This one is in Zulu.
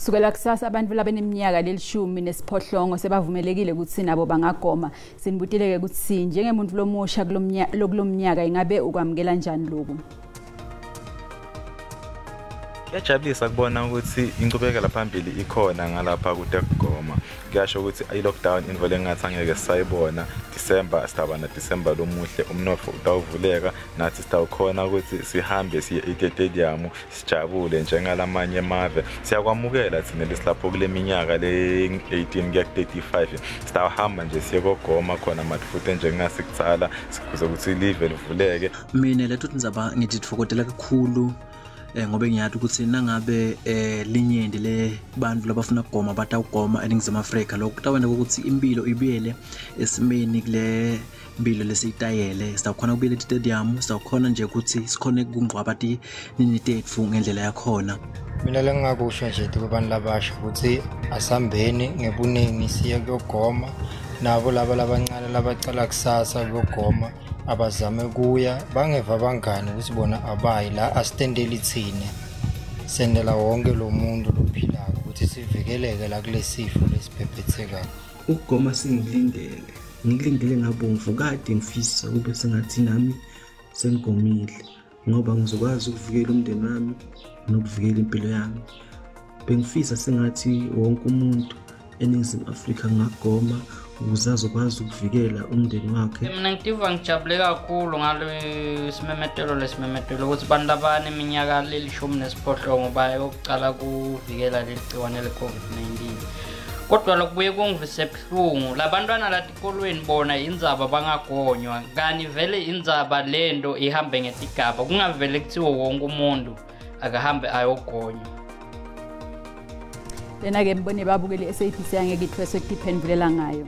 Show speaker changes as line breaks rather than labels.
Kusukela kusasa abantu labaneminyaka leli-18 sebavumelekile ukuthi nabo bangagoma. Sinibutile-ke ukuthi njengemuntu lomusha kulomnyaka ingabe ukwamukela njani lokhu?
Kuyajabulisa kubona ukuthi inqubekela phambili ikhona ngalapha kutekugoma. Kuyasho ukuthi i-lockdown into lengathi angeke sisayibona. December sitaba na December lomuhle, umnotfo utawuvuleka, nathi sitawukhona ukuthi sihambe siye e-stadium sijabule njengalamanye emave. Siyakwamukela thina lesilapho kule minyaka le-18 kuya ku-35, sitawuhamba nje siye kogoma khona mathufute nje kungasikutsala sikuze ukuthi live livuleke.
Mina lethu tindzaba ngititfokotela kakhulu ngobe ngiyathi ukuthi nangabe linyenti le bantu labafuna kugoma batawugoma eNingizimu Afrika, lokho kutawenta ukuthi impilo ibuyele esimeni kule mpilo lesiyitayele. Sitawukhona kubuyela e-stadium, sitawukhona nje ukuthi sikhone ukungqwaba tinini tetfu ngendlela yakhona.
Mina lengingakusho nje kubantu labasha ukuthi asambeni ngebuningi siye kuyogoma, nabo laba labancane labacala kusasa kuyogoma abazame kuya, bangeva bangani ukuthi bona abayi la, asitendeli thine, sendela wonke lo muntu lophilako ukuthi sivikeleke la kule sifo lesiphephethekayo.
Ukugoma singilindele, ngilindele ngabomvu, kade ngifisa kube sengathi nami sengigomile ngoba ngizokwazi ukuvikela umndeni wami nokuvikela impilo yami. Bengifisa sengathi wonke umuntu eNingizimu Afrika ngagoma ukuze azokwazi ukuvikela umndeni wakhe.
Mina ngitiva ngijabule kakhulu ngale simemetelo lesimemetelo ukuthi abantu abaneminyaka leli-18 bayokucala kuvikela leli gciwane le-COVID-19. Kodwa lokubuye kungivise buhlungu labantwana latikolweni bona indzaba bangagonywa, kani vele indzaba lento ihambe ngetigaba, kungavele kuthiwe wonke umuntu akahambe ayogonywa.
Lena-ke mbone babukele SABC angeke ithweswe kutiphendvulela ngayo.